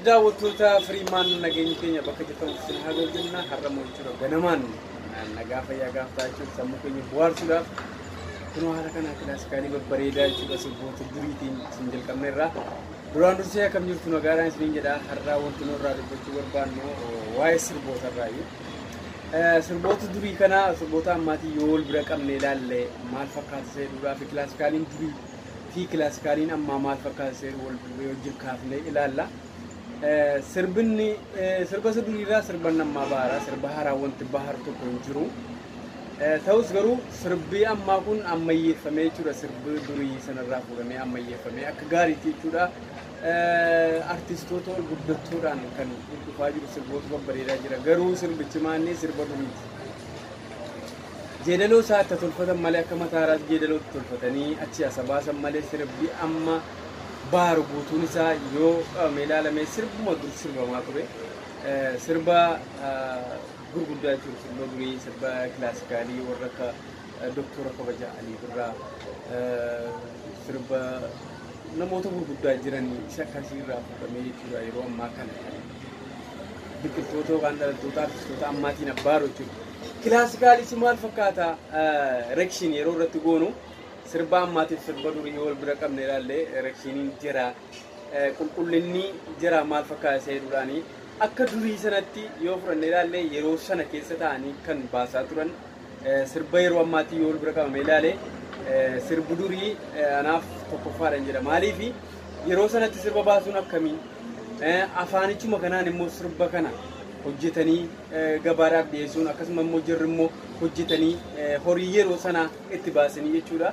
Daawwattoota Firiimaan, nageenyi keenya bakka jirtan isin haa ga'u jenna. Har'a moo jechuudha ganamaan nagaa fayyaa gaaf ta'achuun sammuu keenya bohaarsuudhaaf kunoo haala kana kilaasikaalii babbareedaa jechuudha sirboota duriitiin isin jalqabne irraa. Duraan dursee akkam jirtu, nagaadhaan isiniin jedha. Har'aa wanti nu irraa dubbachuu barbaannu waa'ee sirboota irraayi. Sirboota durii kana sirboota ammaatii yoo wal bira qabne ilaalle maal fakkaata seeduudhaa fi kilaasikaaliin durii fi kilaasikaaliin ammaa maal fakkaata seedu wal wajjin kaafnee ilaalla. Sirbinni sirba isa duriirraa sirban ammaa baara, sirba haaraa wanti baharu tokko hin jiru. Ta'us garuu sirbi ammaa kun ammayyeeffamee jechuudha, sirbi durii sanarraa fuudhamee ammayyeeffamee akka gaariitti jechuudha. Artistoota ol guddattoodhaan kan dhufaa jiru sirboota babbareedaa jira. Garuu sirbichi maanni sirba duriiti. Jeedaloo isaa itti tolfatan malee, akka mataa haaraatti jeedaloo itti tolfatanii achi asa baasan malee, sirbi amma baaru guutuun isaa yoo qabame ilaalame sirbuma dur sirbamaa ture. Sirba gurguddaa jechuudha, sirba durii, sirba kilaasikaalii warra akka Doktora Kabajaa Alii Birraa, sirba namoota gurguddaa jiran isa akkasii irraa fuudhamee jechuudha yeroo ammaa kana biqiltoota yookaan dhalattoota artistoota ammaatiin abbaaru jechuudha. Kilaasikaalis maal fakkaata reaction yeroo irratti goonu, sirba ammaatiif sirba durii yoo wal bira qabne ilaalle, reactioniin jira, qulqullinni jira maal fakkaata seeduudhaani, akka durii sanatti yoo fudhanne ilaalle, yeroo sana keessa ta'anii kan baasaa turan sirba yeroo ammaatii yoo wal bira qabame ilaale, sirbi durii anaaf tokkoffaadhaan jedha. Maaliifi yeroo sanatti sirba baasuun akkamii, afaanichuma kanaan immoo sirba kana hojjetanii gabaadhaaf dhiyeessuun, akkasuma immoo jirri immoo hojjetanii horii yeroo sana itti baasanii jechuudha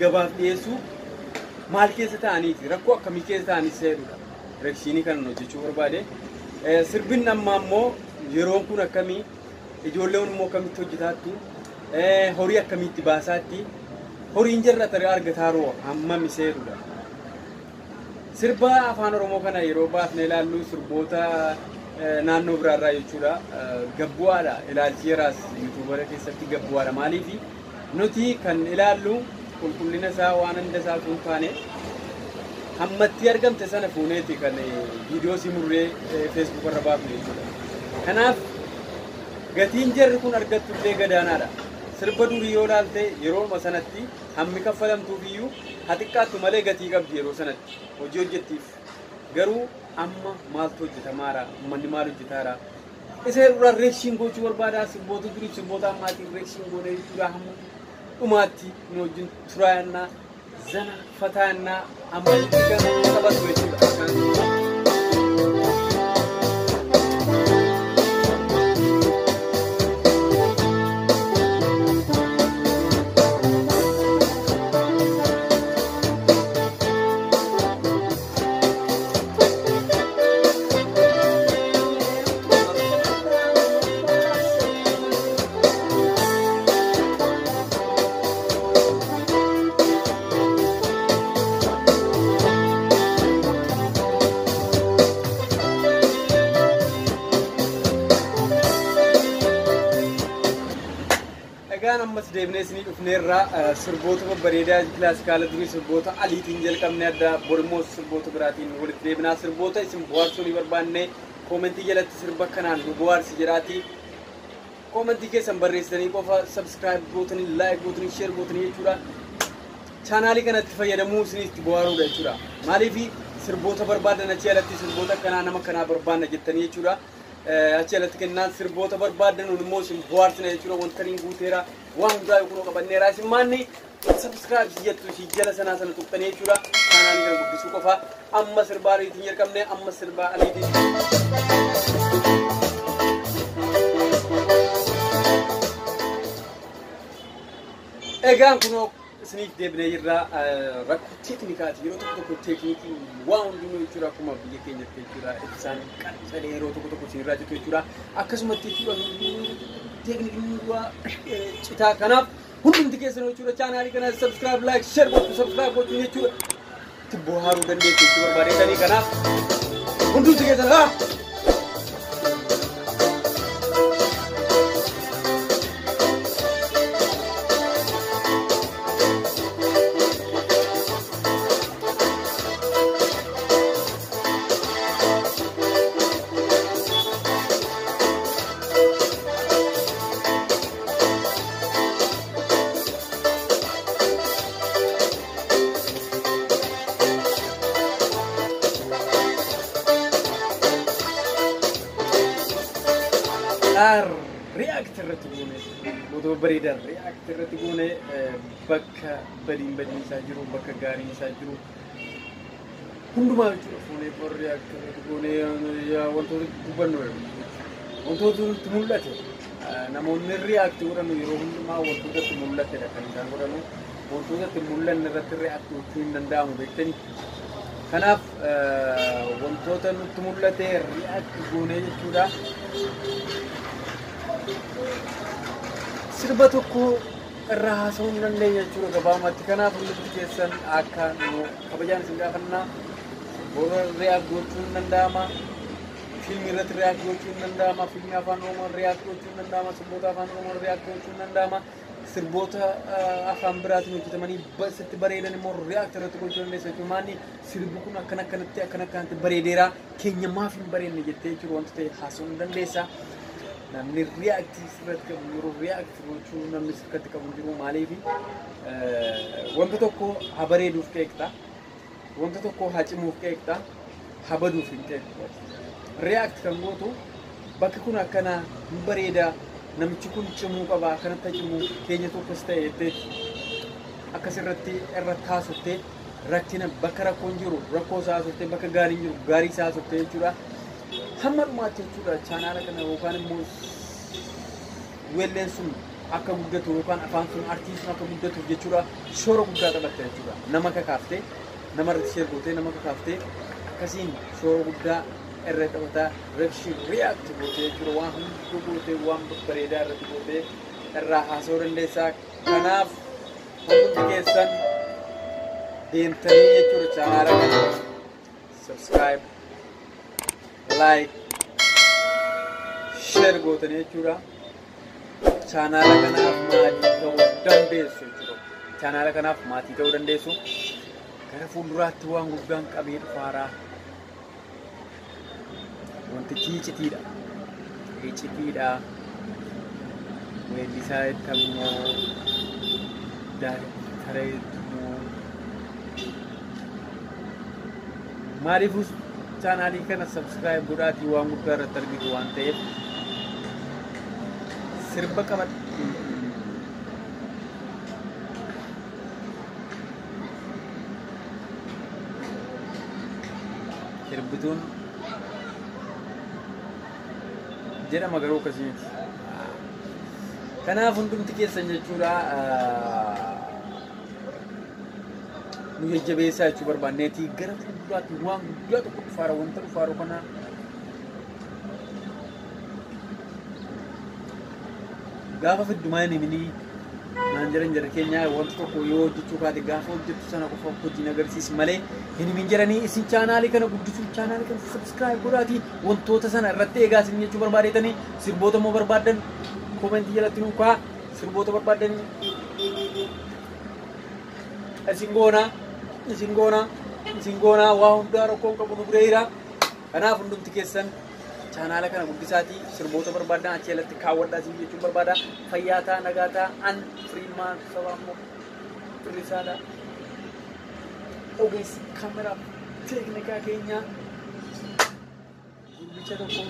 gabaaf dhiyeessuu maal keessa ta'aniiti, rakkoo akkamii keessa ta'anii seerudha reactionii kanan hojjechuu barbaade. Sirbin ammaa immoo yeroon kun akkamii, ijoolleen immoo akkamitti hojjetaattu, horii akkamitti baasaatti, horiin jarra tarii argataaroo hammami seerudha. Sirba afaan Oromoo kana yeroo baafnee ilaallu, sirboota naannoo biraarraa jechuudha gabbu'aadha. Ilaalchi yeraas YouTubera keessatti gabbu'aadha. Maaliifi nuti kan ilaallu qulqullina isaa waan hunda isaa osoo hin taane, hammatti argamte sana fuuneeti kan viidiyoo si murree Facebook irra baafne jechuudha. Kanaaf gatiin jarri kun argattu illee gadaanaadha. Sirba durii yoo ilaalte, yerooma sanatti hammi kaffalamtuuf iyyuu haa xiqqaattu malee gatii qabdi yeroo sanatti hojii hojjettiif. Garuu amma maaltu hojjetamaara? Uummanni maal hojjetaara? Isa irraa reaction gochuu barbaada. Sirboota duriif sirboota ammaatiin reaction goonee jechuudha, hamma dhumaatti nu wajjin turaannaa, zana fataannaa, amma kan taphatu jechuudha. Egaan ammas deebinee isinii dhufneerra. Sirboota babbareedaa kilaasikaala durii sirboota aliitiin jalqabne, adda borimmoo sirboota biraatiin walitti deebinaa. Sirboota isin bohaarsuu ni barbaanne, commentii jalatti sirba kanaan nu bohaarsi jedhaati. Commentii keessan barreessitanii qofa subscribe gootanii, like gootanii, share gootanii jechuudha. Channelii kanatti fayyadamuu isinitti bohaaruudha jechuudha. Maaliif sirboota barbaadan achi alatti, sirboota akkanaa nama kanaa barbaanna jettanii jechuudha. Achi alatti kennaan sirboota barbaadan nun immoo isin bohaarsina jechuudha. Wanta niin guuteera, waan hundaa kunoo qabanneera. Isin maanni subscribe jettu ishii jala sanaa sana tuqxanii jechuudha. Channelii kana guddisuu qofa. Amma sirbaa aliitiin jalqabne, amma sirbaa aliitiin. Egaan kunoo isiniif deebinee jirra. Rakkoo teeknikaati. Yeroo tokko tokko teeknikii waan hundinuu jechuudha, akkuma biyya keenyatti jechuudha, ibsaan qancalee yeroo tokko tokko isinirraa jitu jechuudha. Akkasumatti jechuudha teeknikni waa citaa. Kanaaf hundumti keessan jechuudha channelii kana subscribe, like, share gochuu, subscribe gochuun jechuudha itti bohaaruu dandeessu jechuu barbaadeetanii. Kanaaf hundumti keessan haa React irratti goone, sirboota babbareedaa react irratti goone, bakka badiin badiin isaa jiru, bakka gaariin isaa jiru hundumaa jechuudha. Fuunee react irratti goone wantoota dubbannu, wantoota nutti mul'ate. Namoonni react godhanu yeroo hundumaa wantoota itti mul'atedha kan isaan godhanu. Wantoota itti mul'anne irratti react gochuu hin danda'amu, beektanii. Kanaaf wantoota nutti mul'ate react goonee jechuudha. Sirba tokko irraa haasa'uu hin dandeenya jechuudha gabaabumatti. Kanaaf hundumti keessan akka nu kabajaan isin gaafannaa. Sirboota react gochuu hin danda'ama. Fiilmii irratti react gochuu hin danda'ama. Fiilmii Afaan Oromoon react gochuu hin danda'ama. Sirboota Afaan Oromoon react gochuu hin danda'ama. Sirboota afaan biraatiin hojjetamanii sitti bareedan immoo react irratti gochuu dandeessa jechuudha. Maanni sirbi kun akkana akkanatti akkana akkanatti bareedeera, keenya maaf hin bareedne jettee jechuudha wanta ta'e haasa'uu hin dandeessa. Namni react sirratti qabu yeroo react gochuu namni sirratti qabu jiru maaliifi wanta tokko haa bareeduuf qeeqxa, wanta tokko haa cimuuf qeeqxa, haa baduuf hin qeeqxu. React kan gootu bakki kun akkana hin bareeda, namichi kun cimuu qaba, akkanatti cimuu keenya tokkos ta'e jettee akkasirratti irra taasoftee, rakkina bakka rakkoon jiru rakkoo isaa haasoftee, bakka gaariin jiru gaarii isaa haasoftee jechuudha. Hamma dhumaatti jechuudha chaanaala kana yookaan immoo weelleen sun akka guddatu yookaan afaan sun, artiin sun akka guddatuuf jechuudha shoora guddaa taphatte jechuudha. Nama kakaaftee, nama irratti share gootee, nama kakaaftee, akkasiin shoora guddaa irra taphataa reaction react gootee jechuudha, waan hunduu gootee, waan babbareedaa irratti gootee irraa haasa'uu dandeessaa. Kanaaf hundi keessan deemtanii jechuudha chaanaala kana subscribe, like, share gootanii jechuudha. Chaanaala kanaaf maatii ta'uu dandeessu jechuudha. Chaanaala kanaaf maatii ta'uu dandeessu. Gara fuulduraatti waan guddaan qabee dhufaaraa. Wantichi icitiidha. Icitiidha. Weellisaa jettamoo, daayirektara jettamoo, maaliifus chaanaalii kana subscribe godhaatii waan guddaa irratti argitu waan ta'eef sirba qabadhu. Sirbituun jedhama garuu akkasii miti. Kanaaf hundumti keessan jechuudha nu jajjabeessaa jechuu barbaanneeti. Gara fuulduraatti waan guddaa tokko dhufaara, wanta dhufaaru kana gaafa fiddumaa hin himinii naan jedhan jara keenya. Wanta tokko yoo hojjechuu kaate gaafa hojjettu sana qofa hojiin agarsiisi malee hin himin jedhanii. Isin chaanaalii kana guddisuuf chaanaalii kana subscribe godhaatii wantoota sana irratti eegaa isin jechuu barbaadetanii. Sirboota immoo barbaaddan koomentii jalatti nuu kaa, sirboota barbaaddan isin goonaa, isin goonaa, isin goonaa. Waa hundaa rakkoon qabu nu bira jira. Kanaaf hundumti keessan chaanaala kana guddisaatii sirboota barbaaddan achi jalatti kaawwadhaa isin jechuun barbaada. Fayyaa ta'a, nagaa ta'a. An Firiimaa Sabaammoo Firrisaadha. Ogeessi kaameraa teeknikaa keenyaa gurbicha tokko,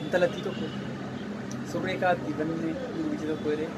intalattii tokko surree kaatti banne, gurbicha tokko jedhee.